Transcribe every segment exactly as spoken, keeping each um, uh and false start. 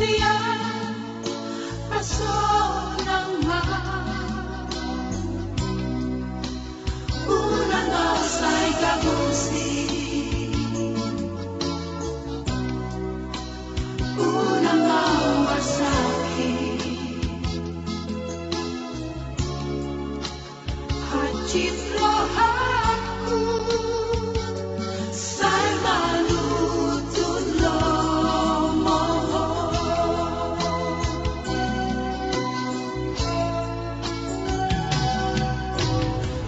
Ia pasonang ma. Unang sai gabusi. Unang marsahit. Hansit rohangku sai manutun lomo.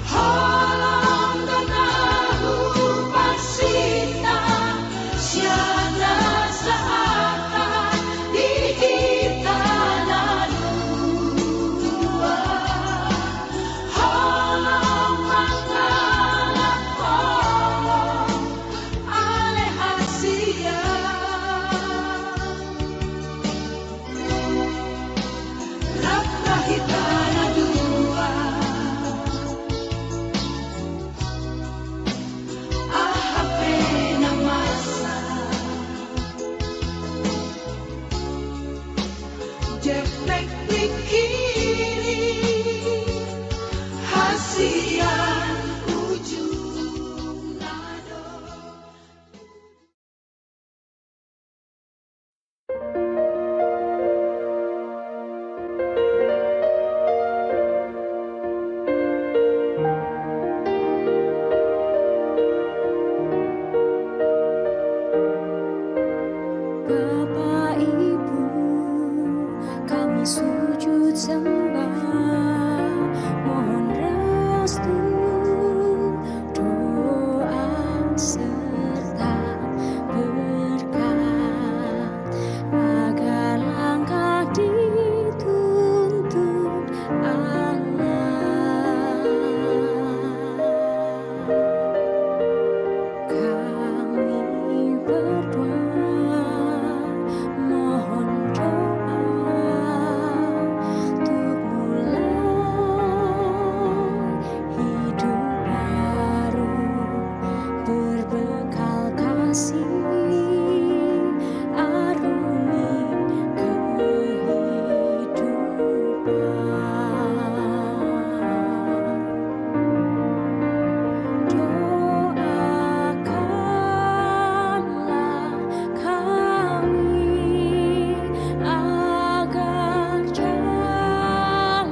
Holong do na huparsinta sian na sahat di hita na dua. Holong mangalap holong ale hasian. Rap ma hita na dua. Aha pe na masa. Jempek pingkiri hasian ujungna do. Bapa, Ibu, kami sujud sembah, mohon restu, doa serta berkat, agar langkah dituntun Allah. Kami berdoa, mohon doa untuk mulai hidup baru, berbekal kasih, arumi kehidupan. Doakanlah kami agar jalan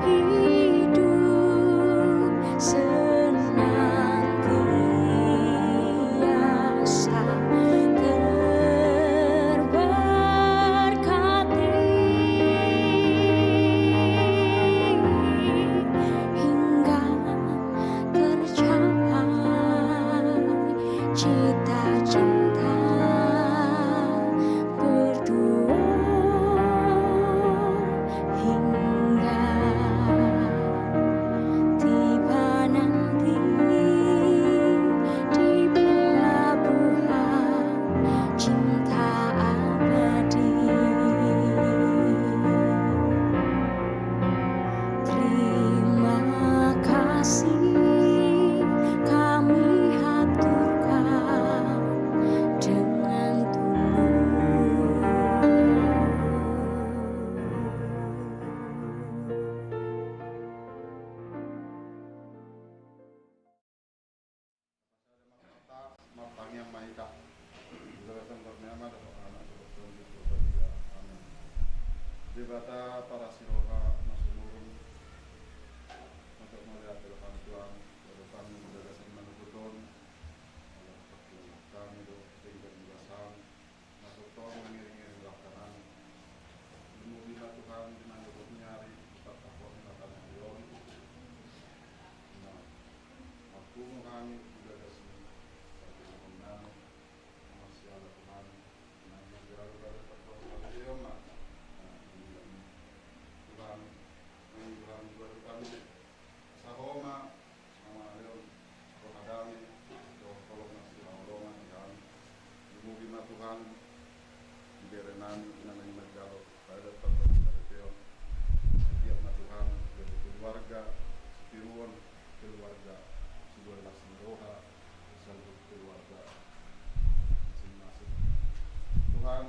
hidup senantiasa terberkati hingga tercapai cita-cita berdua hingga tiba nanti di pelabuhan cinta abadi. Terima kasih kami haturkan dengan tulus. Martangiang ma hita. Di bagasan Tondi ma, Debata Ama, Debata Tondi, Debata Tondi. Amin. Debata parasi roha na sumurung, mauliate do hami tu Ho, di bagasan manungkun on, ala hami do denggan di bagasan na tongtong mangiringiring roha nami. Lumobi ma Tuhan di na gabe ni ari, di partahonan na tangihon. Na marpungu hami di bagas ni parpunguan nami, na marsiala Tuhan, na manjalo gabe partahonan na tangihon ma. Na, Tuhan, na Tuhan, Tuhan, Tuhan. Asa Ho ma na mangalehon roha dame dohot holong na sihaholongan di hami. Lumobi ma Tuhan di bere nami na naeng manjalo padalan parpunguan na tangihon. Anggiat ma Tuhan gabe keluarga sitiruon, keluarga sibolas ni roha, saluhut keluarga masing-masing. Tuhan,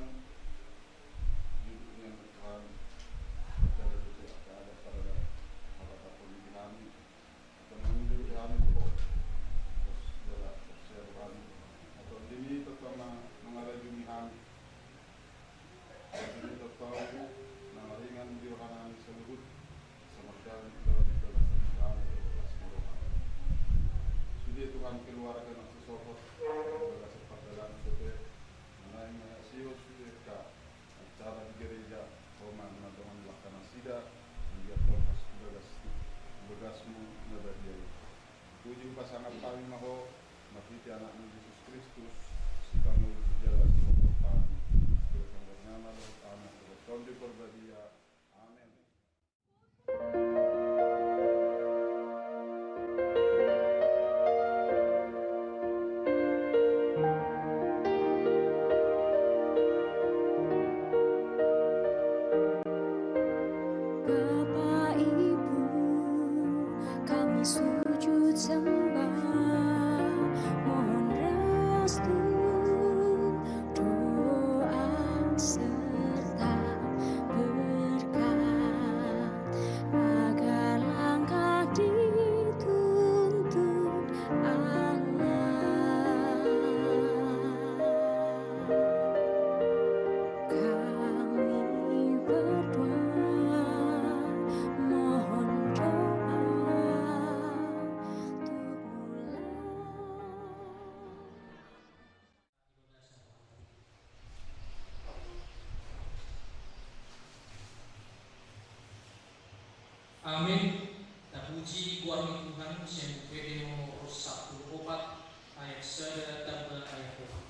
Amin. Tapuji goar ni Tuhan, sian Buku Ende nomor sampulu opat, ayat sada tamba ayat dua.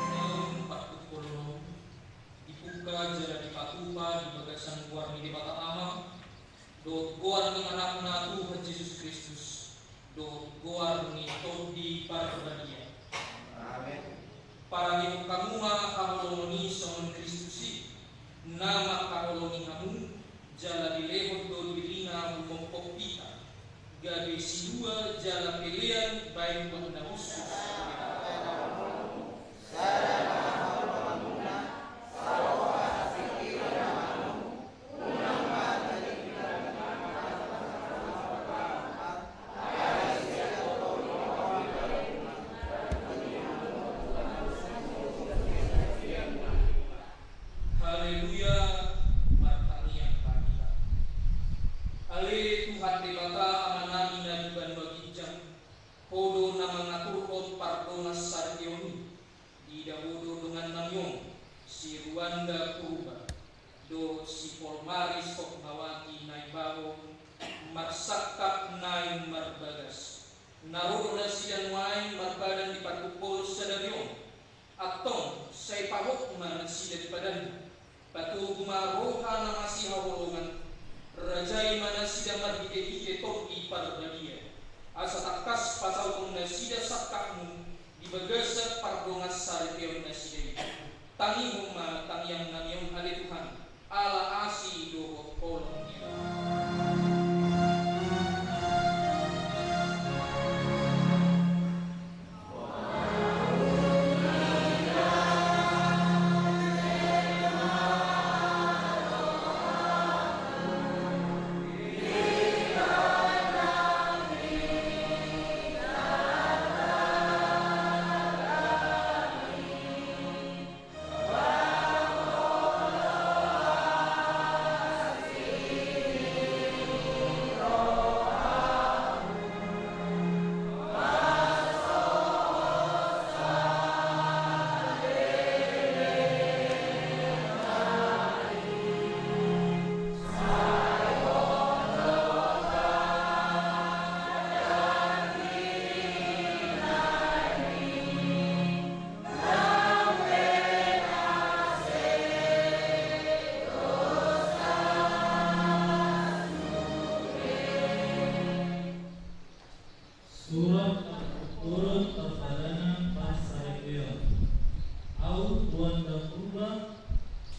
Naung parpukul on, dibuka jala dipatupa di bagasan goar ni Debata Ama, dohot goar ni Anakna Tuhan Jesus Kristus, dohot goar ni Tondi Parbadia. Amin. Parangehon hamu ma haholongon i songon Kristus i, na mangkaholongi hamu, jala dilehon do dirina humophop hita, gabe silua jala pelean baen buat na hushus. Haleluya, martangiang ma hita. Ale Tuhan Debata, Amanami na di banua ginjang, Ho do na mangaturhon pardongansaripeon i. Diida Ho do dongannami on, si Ruanda Purba, dohot si Polmaris Hotmawati Naibaho, marsangkap naeng marbagas. Na ro do nasida nuaeng marpadan di parpukul sadari on. Antong, sai pahot ma nasida di padanmu. Patogu ma roha na masihaholongan, rajai ma nasida marhitehite Tondi Parbadia, asa tangkas pasauthon nasida sangkapmu di bagasan pardongansaripeon nasida i. Tangihon ma tangiangnami on, ale Tuhan, ala asi dohot holong ni roham. Surat parpukul parpadanan pansaripeon. Au Ruanda Purba,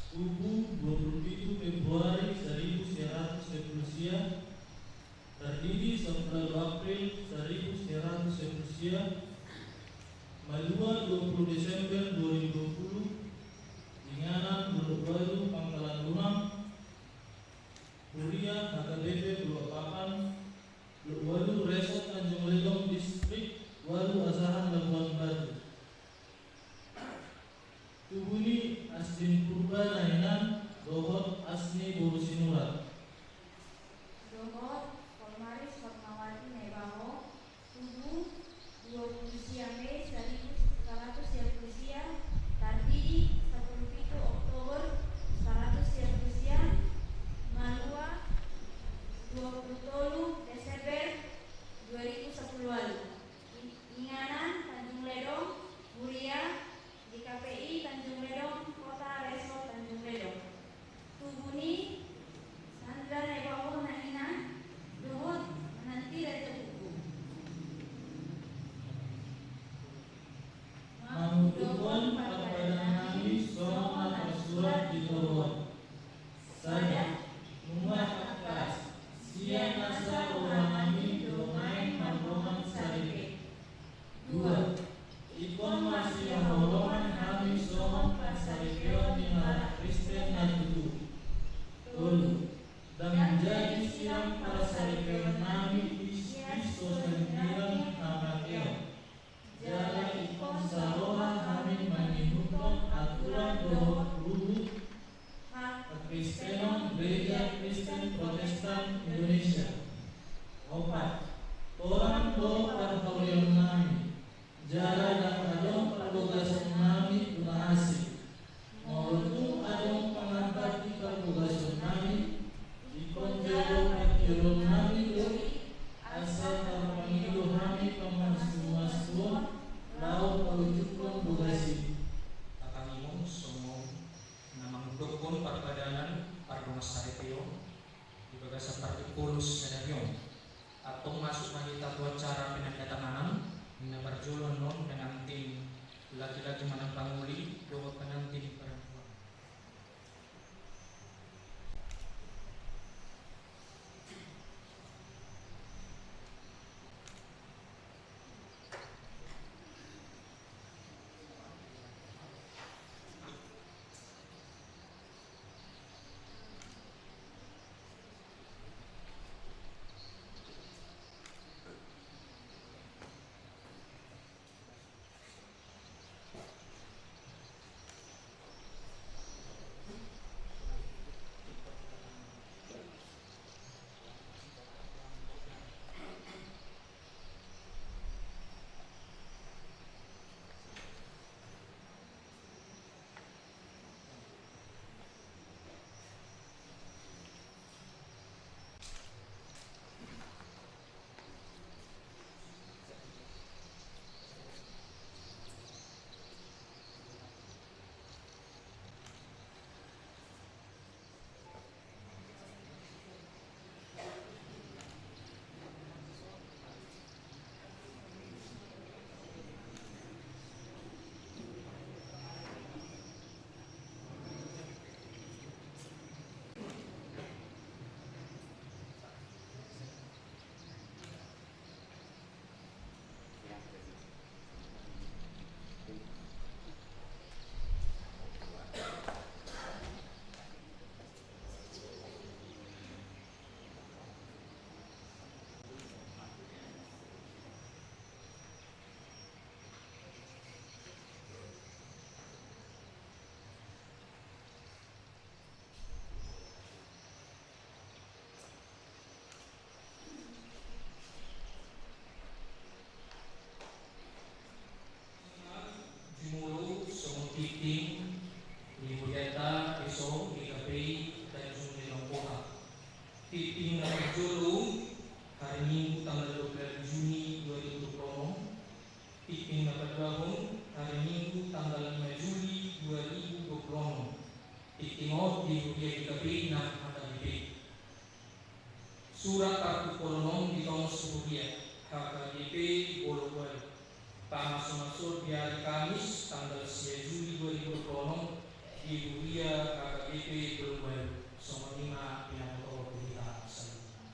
tubu dua pulu pitu Februari saribu sia ratus sia pulu sia, tardidi sampulu ualu April saribu sia ratus sia pulu sia, malua dua pulu Desember dua ribu dua pulu, inganan Dolok Ualu Pangkalan Lumang, Huria H K B P Pulau Papan, Dolok Ualu Resort Tanjung Lelong, Distrik Ualu Asahan Labuan Batu. Tubu ni Asdin Purba na inan dohot Asni boru Sinurat. Dohot Polmaris Hotmawati Naibaho, tubu dua pulu sia Mei saribu sia ratus sia pulu sia, Masihaholongan hami songon pansaripeon ni halak Kristen na tutu. Tolu. Ndang jadi silang pansaripeon nami di, di so sandiri hamateon. Jala ingkon saroha hami mangihuthon aturan dohot ruhut hakristenon Gereja Kristen Protestan Indonesia. Opat. Torang do parhaulion nami. Jala ndang adong parbogason nami tu na asing. Molo tung adong pangambat di parbogason nami, ingkon jalo parhaulion nami do i, asa tarpangido hami pamansu-mansuon laho paujukhon bogas i. Tatangianghon songon na mangundokhon parpadanan pardongansaripeon di bagasan parpingkolus sadari on. Antong masuk ma hita tu acara penandatanganan na parjolo annon dengan tim laki-laki manang pangoli dohot pengantin perempuan. Jumolo songon tingting di hurianta dison di K P I Tanjung Lelong Poha. Tingting na parjolo, hari Minggu tanggal dua belas Juni dua ribu dua puluh enam. Tingting na paduahon, hari Minggu tanggal lima Juli dua ribu dua puluh enam. Tingting on di huria di K P I nang H K B P. Surat parpingkolon on ditongos tu huria H K B P Bolon Ualu. Pamasu-masuon di ari Kamis tanggal sia Juli dua ribu dua puluh enam di huria H K B P Bolon Ualu. Songon i ma pinabotohon tu hita saluhutna.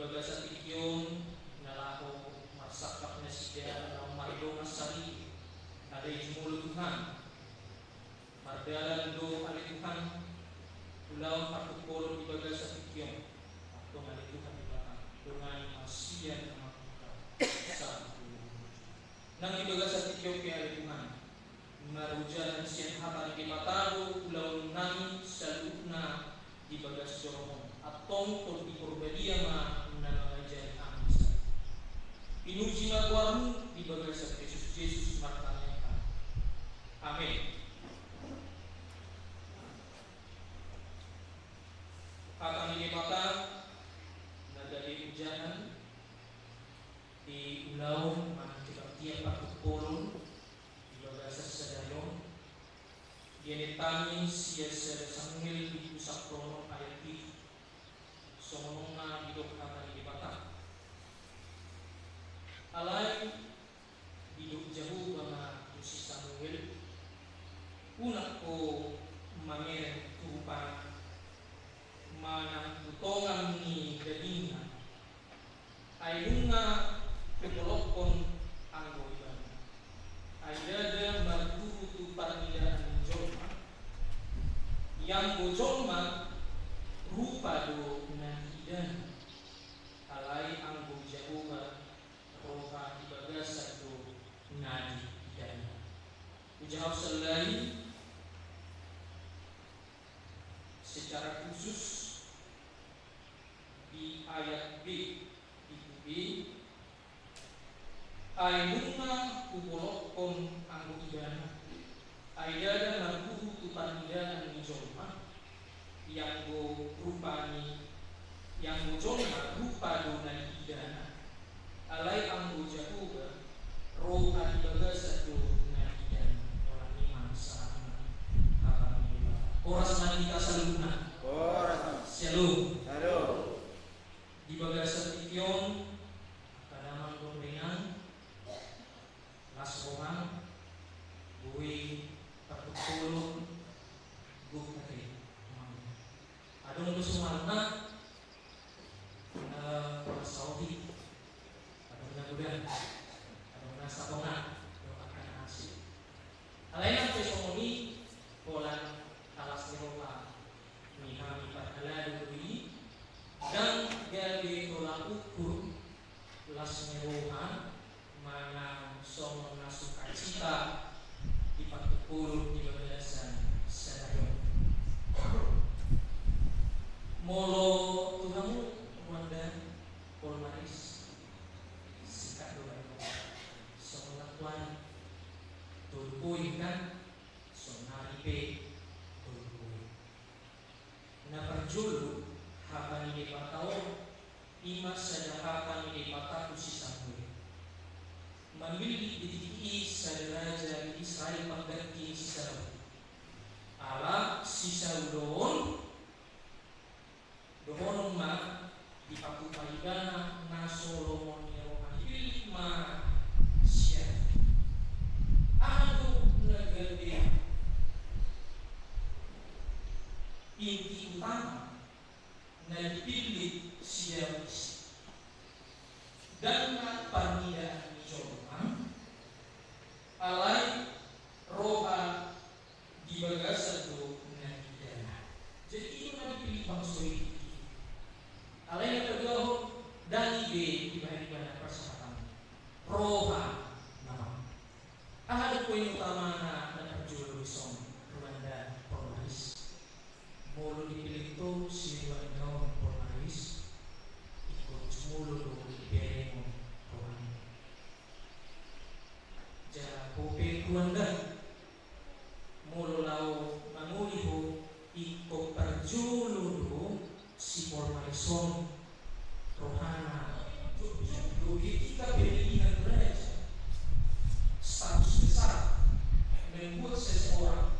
Bagasan tingki on na laho marsangkap nasida laho mardongan sari. Alai jumolo Tuhan, mardalan do ale Tuhan ulaon partumpolon di bagasan tingki on. Antong ale Tuhan Debata, dongani ma sian na mamungka. Satu. Nang di bagasan tingki on pe ale Tuhan, marujahan sian hata ni Debata do ulaonnami saluhutna di bagas joro on. Antong Tondi Porbadia ma na mangajari hami. Pinuji ma goarmu di bagasan Kristus Jesus martangiang hami. Amen. Hata ni Debata na gabe ujahan di ulaon manang di bagasan partumpolon di bagasan sadari on. Dibaen hami sian sada Samuel bindu sampulu onom ayat pitu. Songon on ma didok hata ni Debata. Alai didok Jahowa ma tu si Samuel, unang ho mamereng tu rupana manang tu tongan ni dagingna. Ai nunga hupolokkon anggo ibana. Ai ndada martuhu tu parnidaan ni jolma. Ianggo jolma rupa do na diidana. Alai anggo Jahowa roha di bagasan do na diidana. Hujahap sallai secara khusus di ayat B, di B. Ai nunga hupolokkon anggo ibana. Ai ndada martuhu tu parnidaan ni jolma. Ianggo rupa ni, ianggo jolma rupa do na diidana. Alai anggo Jahowa roha di bagasan do na diidana. Holan i ma sahatna hata ni Debata. Horas ma di hita saluhutna. Horas. Syalom. Syalom. Di bagasan tingki on, angka damang dohot inang, las roha, boi partumpolon, gok ate. Adong do somalna, eh, las saotik, adong na godang, adong na satonga, adong angka na asing. Alai nang pe songon i, holan las ni roha ni hami parhalado do i, ndang gabe tolak ukur las ni roha manang songon na sukacita di partumpolon di bagasan sadari on. Molo tu hamu ruandang, Paul Maris, singkat do baen. Songon na tuan, tolu poin kan, saonari pe tolu poin. Na parjolo, hata ni Debata on, i ma sada hata ni Debata tu si Samuel. Mamillit di tingki i sada raja di Israel pangganti ni si Saul. Ala si Saul on, dohonon ma dipatupa ibana na so lomo ni roha ni pillit ma sian. Aha do na gabe inti utama na dipillit si Daud i? Ndang na parnidaan ni jolma, alai roha di bagasan do na diidana. Jadi i do na dipillit bangso i. Alai na paduahon, ndang i be dibahen ibana parsahatan. Roha nama. Aha do poin utamana na parjolo dison, ruandang, Paul Maris? Molo dipillit ho si ruandang on, Paul Maris, ingkon jumolo do diberengon rohana. Jala ho pe ruandang, molo laho mangoli ho, ingkon parjolo do si Paul Maris on rohana. Jotjot do ketika pemilihan raja, status besar membuat seseorang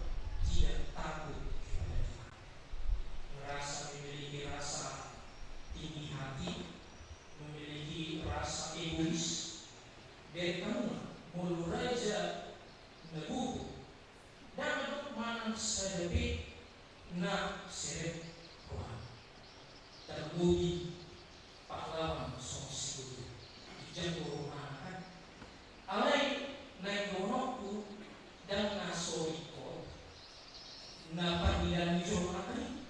tidak takut kepada Tuhan. Merasa memiliki rasa tinggi hati, memiliki rasa egois. Dari kamu, molo raja na gogo, ndang adong manang sada pe na serep rohana. Terlebih, pahlawan Alai naeng dohononku, ndang na so ingkon na parnida ni jolma i.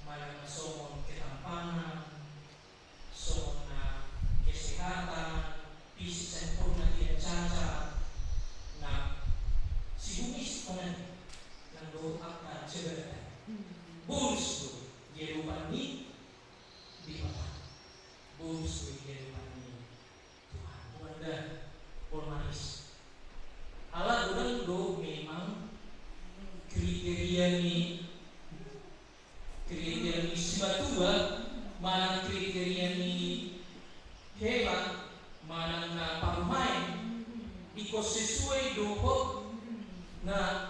Manang na songon ketampanan, songon na kesehatan, fisik sempurna, tidak cacat, na sibungi sikonan, nang dohot angka jabatan. Bonus do di adopan ni Debata. Bonus do di adopan ni Tuhan. Bukan dah, Paul Manis. Ala godang do memang kriteria ni, kriteria ni simatua, manang kriteria ni hewan, manang na parumaen, ingkon sesuai dohot na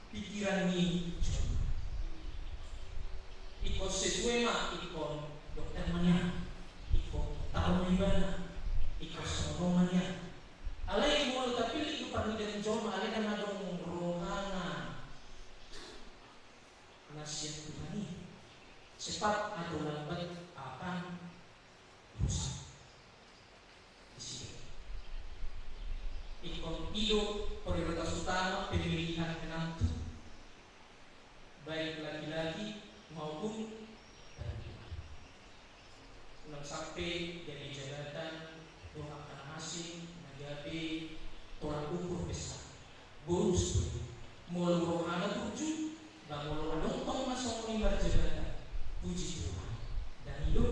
pikiran ni jolma. Ingkon sesuai ma, ingkon dokter ma nian, ingkon tau ma ibana, ingkon songon ma nian. Alai molo tapillit do parnida ni jolma, alai ndang adong rohana na sian Tuhan i, cepat atau lambat akan rusak. Isi. Ingkon i do prioritas utama pemilihan menantu, baik laki-laki maupun perempuan. Unang sampe gabe jabatan dohot angka na asing na gabe tolak ukur pesta. Bonus do i. Molo rohana burju, ba molo adong tong na songon i marjabatan, puji Tuhan. Ndang i do,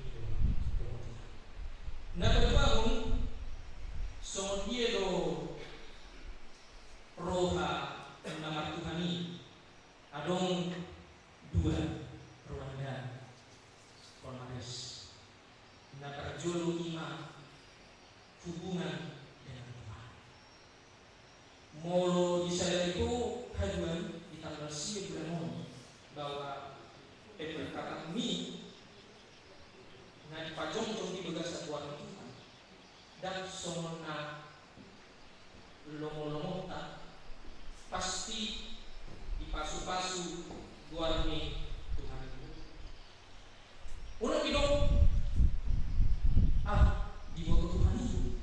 i do. Na paduahon, songon dia do roha na martuhan i? Adong dua ruandan. Paul Manis. Na parjolo i ma hubungan dengan Tuhan. Molo disadari ho haduan di tanggal sia bulan on bahwa pemberkatan ni na dipajongjong di bagasan goar ni Tuhan, ndang songon na lomo-lomonta, pasti dipasu-pasu goar ni Tuhan i. Unang didok, ah, diboto Tuhan i.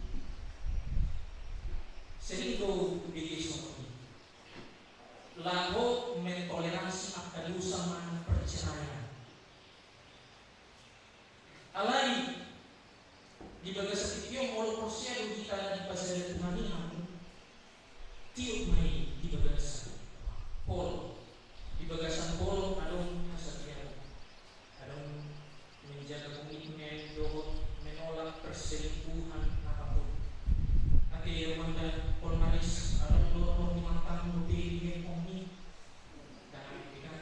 Sering do dibege songon i. Laho mentoleransi angka dosa manang perceraian. Alai di bagasan tingki on, molo porsea do hita na dipasada Tuhan i, hamu, tiop ma i di bagasan holong. Di bagasan holong adong hasatiaon, adong menjaga komitmen dohot menolak perselingkuhan apapun. Ate, Irmanda Paul Manis, adong do nomor ni mantanmu di handphone i? Ndang adong, kan?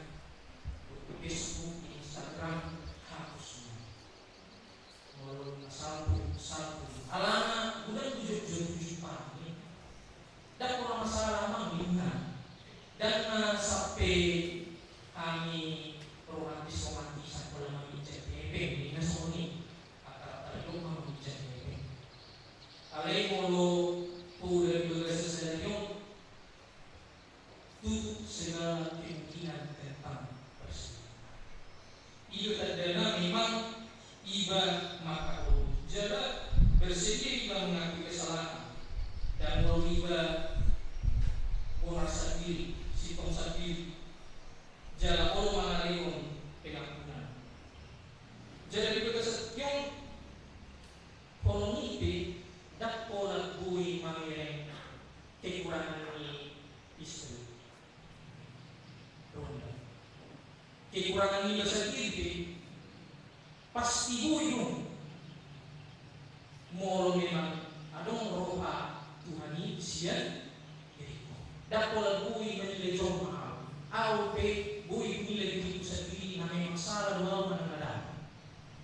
Facebook, Instagram, hapus ma. Molo na salpu, salpu. Alana godang do jotjot tu jumpang i. Ndang pola masalah amang, ninna. Ndang na sampe hami romantis-romantisan pola maminjam hepeng, ninna songon i. Antara-antara didok ma maminjam hepeng. Alai molo poda di bagasan sadari on, tutup segala kemungkinan tentang perselingkuhan. I do tandana memang iba mangkaholongi, jala bersedia iba mengakui kesalahan. Dan molo iba bonar sandiri, sintong sandiri, jala olo mangalehon pengampunan. Jala di bagasan tingki on, holong i pe ndang pola boi mamereng kekurangan ni istri. Ronda. Kekurangan niba sandiri pe pasti boi do. Molo memang adong roha Tuhan i sian diringku. Ndang pola boi manilai jolma ahu. Ahu pe boi manilai diringku sandiri, na memang sala do ahu manang na dang.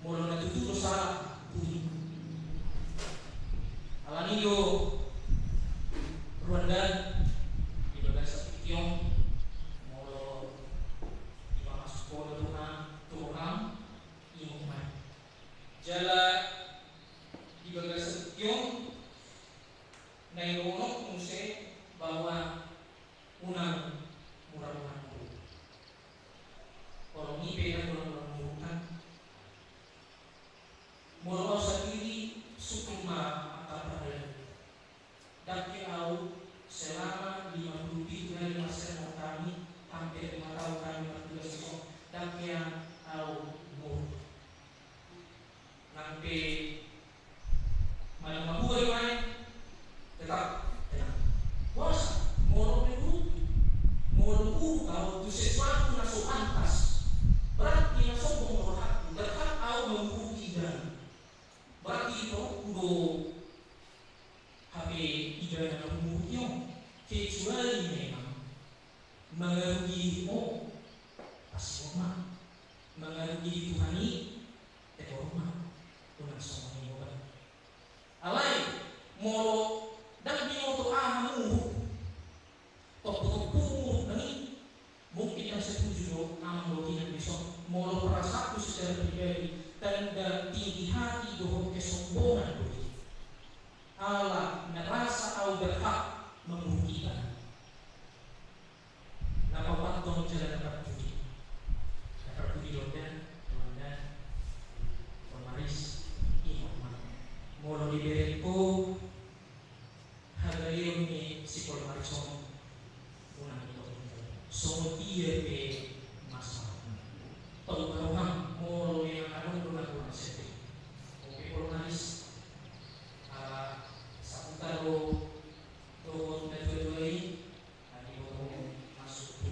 Molo na tutu do sala, pudi. Alani do, ruandan, di bagasan tingki on, molo dipamasuk ho do Tuhan, Tuhan, ingot ma i. Jala di bagasan tingki on, naeng dohononku muse bahwa unang mura-mura muruk. Holong i pe ndang mura-mura muruk, kan? Molo ahu sandiri Sampe manang mahua i ma i, tetap tenang. Puasa, molo menurutku, molo urut au tu sesuatu na so pantas, berarti na sombong rohangku, berhak au mangurupi ibana. Berarti ditorukku do hape ibana na huurupi on, kecuali memang mangarugi dirimu, pasingot ma. Mangarugi di Tuhan i, tekorong ma. Unang songon i, boban. Alai, molo ndang binoto aha muruk, tompu-tompu muruk nang i, mungkin ndang setuju do amang dohot inang dison. Molo perasaanku secara pribadi, tanda tinggi hati dohot kesombongan do i. Ala na rasa au berhak mangurupi ibana. Na paopathon jala na parpudi. Na parpudi do da, Amanda, Om Maris, ingot ma. Molo dibereng ho hagaleon ni si Om Maris on, unang ditorop. Songon dia pe masalah. Tau roham, molo memang adong do na kurang sete. Oke, Om Maris. Ala saputar do dohot na dua-dua i, na diboto masuk tu.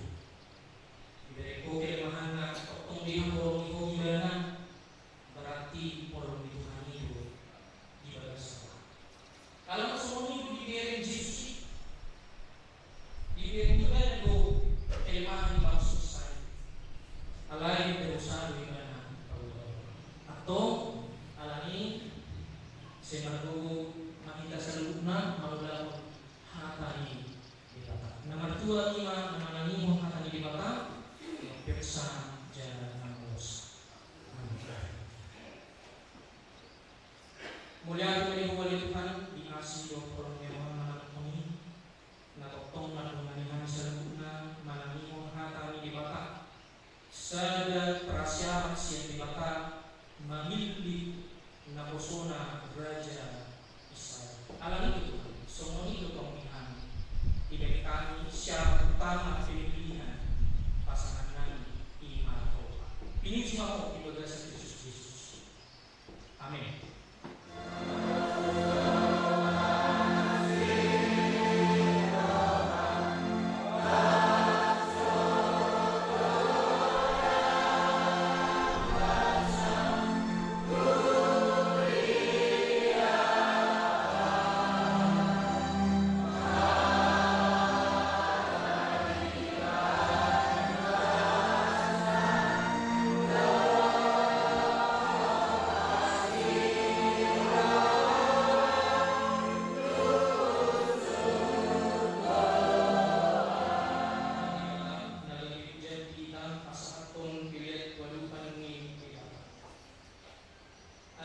Dibereng ho kelemahanna, tongtong dihamborong ho ibana, berarti holong ni Tuhan i do di bagasan. Kalau songon i do dibereng Jesus i, dibereng ibana do kelemahan ni bangso sai. Alai berusaha do ibana. Antong, alani, sai margogo ma hita saluhutna mangulahon hata ni Debata. Na martua i ma na manangihon hata ni Debata, na umpeopsa jala na mangolosi. Amin. Mauliate ma di Ho ale Tuhan, di asi dohot holong ni roham na manongtong i, na tongtong mandongani hami saluhutna manangihon hata ni Debata. Sada prasyarat sian Debata mamillit naposona raja Israel. Alani i do Tuhan, songon i do tong di hami. Dibahen hami syarat utama pemilihan pasangan nami i ma Ho. Pinuji ma Ho di bagasan Kristus Jesus. Amin.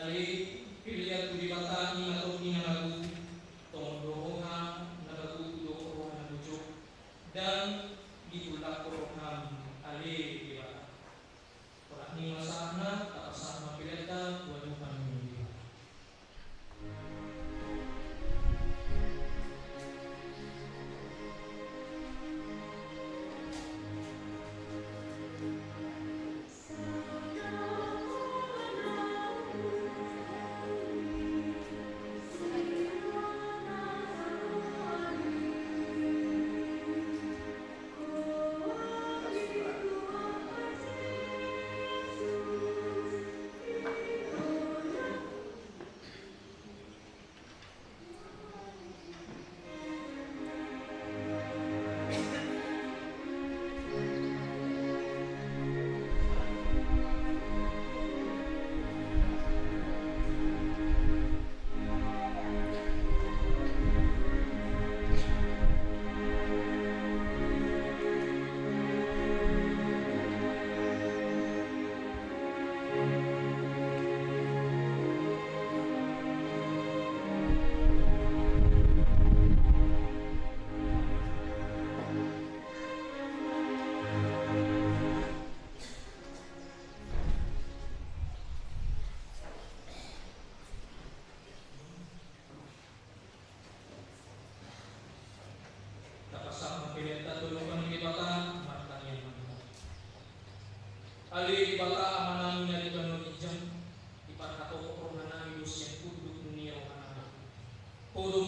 Ale, pelean tu Debata i ma tondi na mago, tongon do roha na mago tu dohot roha na bujur, ndang ditullangkon roham, ale Debata. Holan i ma sahatna, tapasahat ma peleanta tu adopan ni Debata.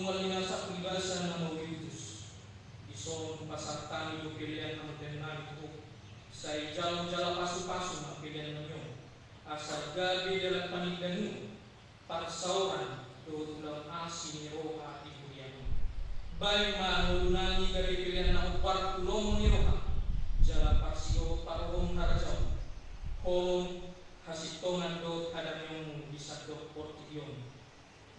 Nunga linasak ni basa na mauliutus. Dison pasahat hami do pelean na mardalan nami tu Ho. Sai jalo jala pasupasu ma pelean nami on. Asa gabe dalan panindangion, parsaoran dohot ulaon asi ni roha di huriaM. Baen ma ngolu nami gabe pelean na hombar tu lomo ni roha, jala parsihohot parrohaM harajaonMu, holong, hasintongan dohot hadameonMu di sandok portibi on.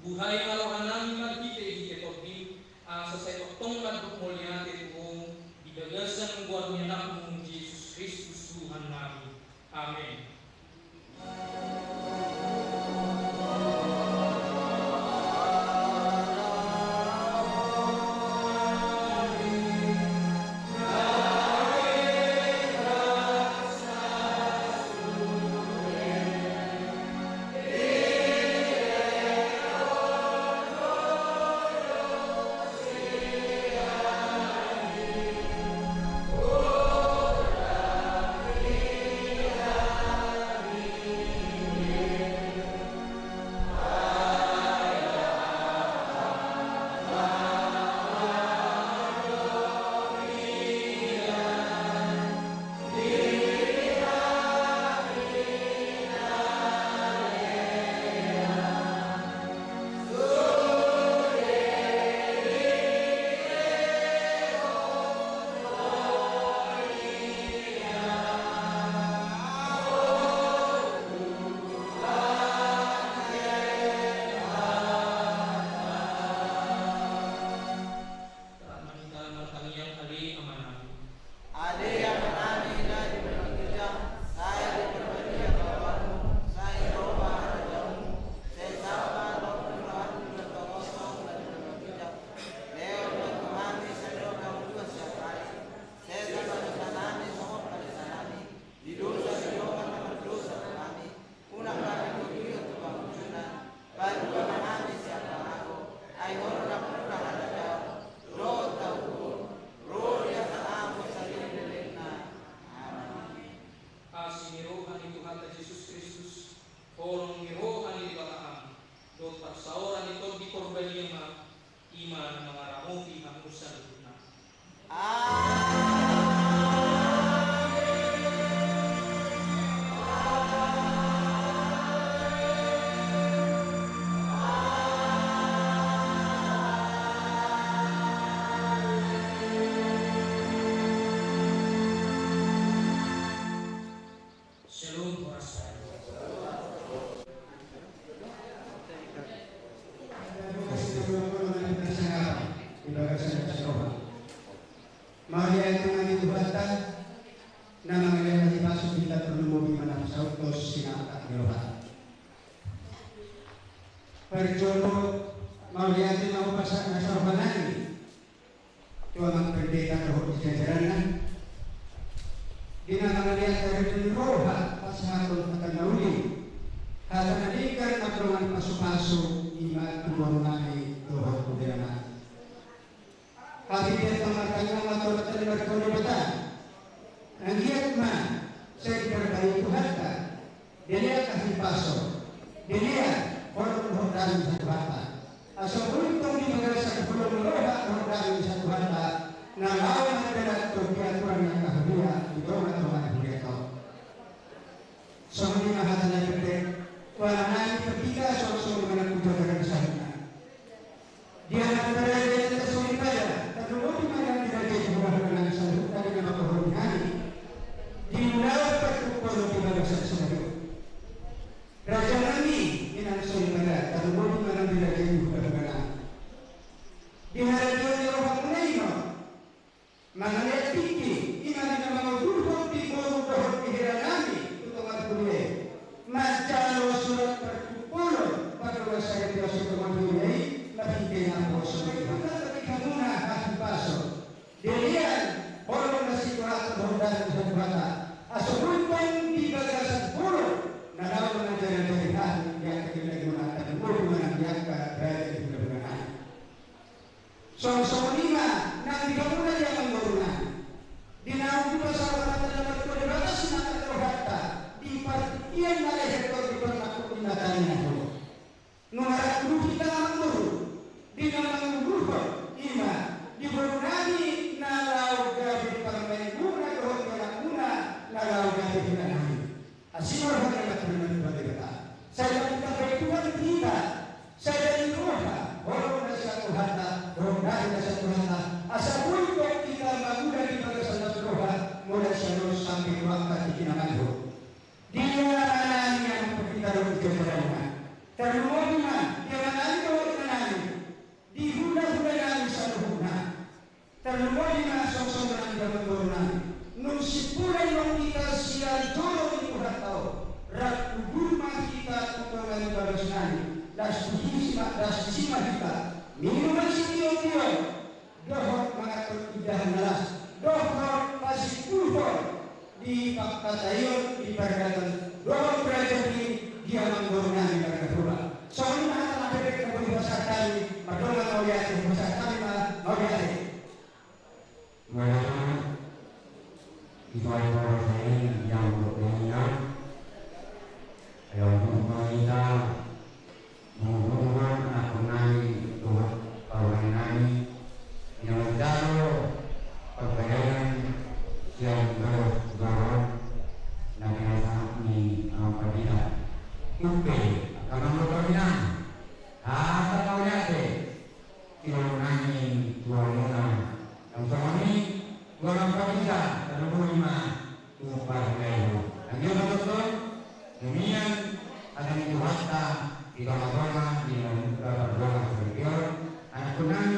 Buhai ma roha nami marhitehite TondiM, asa sai tongtong mandok mauliate tu Ho di bagasan goar ni AnakMu Jesus Kristus Tuhan nami. Amen. Sahat ma hita martangiang. Ale Amanami. Ale Amanami na di banua ginjang, sai diparbadia ma goarMu, sai ro ma harajaonMu, sai saut ma lomo ni rohaM di banua tonga on songon na di banua ginjang. Lehon ma tu hami sadari on hangoluan siapari. Sesa ma dosanami songon panesanami di dosa ni dongan na mardosa tu hami. Unang hami togihon tu pangunjunan, palua ma hami sian pangago, ai Ho do nampuna harajaon, dohot hautuon, ro di hata ahu saleleng ni lelengna. Amen. Asi ni roha ni Tuhanta Jesus Kristus, holong ni roha ni Debata Ama, dohot parsaoran ni Tondi Porbadia ma, i ma na mangaramoti hamu saluhutna. Amen. Shalom, horas. Mauliate ma di Tuhanta, na mangalean hahipason di hita, tarlumobi ma na saut tu sinangkap ni roha. Parjolo mauliate ma hupasahat na saroha nami tu amang pendeta dohot di jajaranna, di na mangalean haridan ni roha pasahathon hata na uli, hata na denggan, mardongan pasupasu, i ma tu boru nami dohot tu bere nami. Hami pe martangiang ma tu Amanta na martua Debata. Anggiat ma sai diparbahen Tuhanta, dilehon hahipason, dilehon holong dohot dame ni Tuhanta. Asa boi tong di bagasan holong ni roha dohot dame ni Tuhanta, na laho mandalan tu aturan ni angka huria di tongatonga ni huria on. Songon i ma hata na pendek, tu amanami, tu hita songon songon i ma na tu jajaran saluhutna. Di angka raja na soripada, tarlumobi ma di raja i, di hula-hula nami saluhutna di na manggohi hami di ulaon partumpolon di bagasan sadari on. Raja nami, di na soripada, tarlumobi ma di raja i, di hula-hula nami. Di harajaon ni rohamuna i ma mangalean tingki, i ma di na manguduhon di boru dohot di hela nami tu tonga ni huria i, manjalo surat partumpolon, parluasan ni Terus nami, das tu hisi ma, das tu hisi ma hita, minum ma sitio-tio, dohot mangatur indahan na las, dohot pasimpulhon di pangkataion di paradaton dohot raja ni di amangboru nami marga Purba. Songon i ma hata na pendek na boi hupasahat hami, pardongan mauliate, hupasahat hami ma mauliate. Mauliate. Ibarat bahasa ini yang berbeda. Yang berbeda. Menghubungkan anak nami, Tuhan, kawan nami, yang jauh, perbedaan, yang jauh, jauh, nami rasa ni, apa dia? Tupe, akan memperkenalkan. Apa kau lihat, eh? Tiwaluna ni tuamuna. Yang songon i, tualang parisa, tarlumobi ma tu parhelaon. Anggiat ma tongtong, demikian, hata ni Tuhanta, di tonga-tonga, di naung pardongan saripeon, anak nami,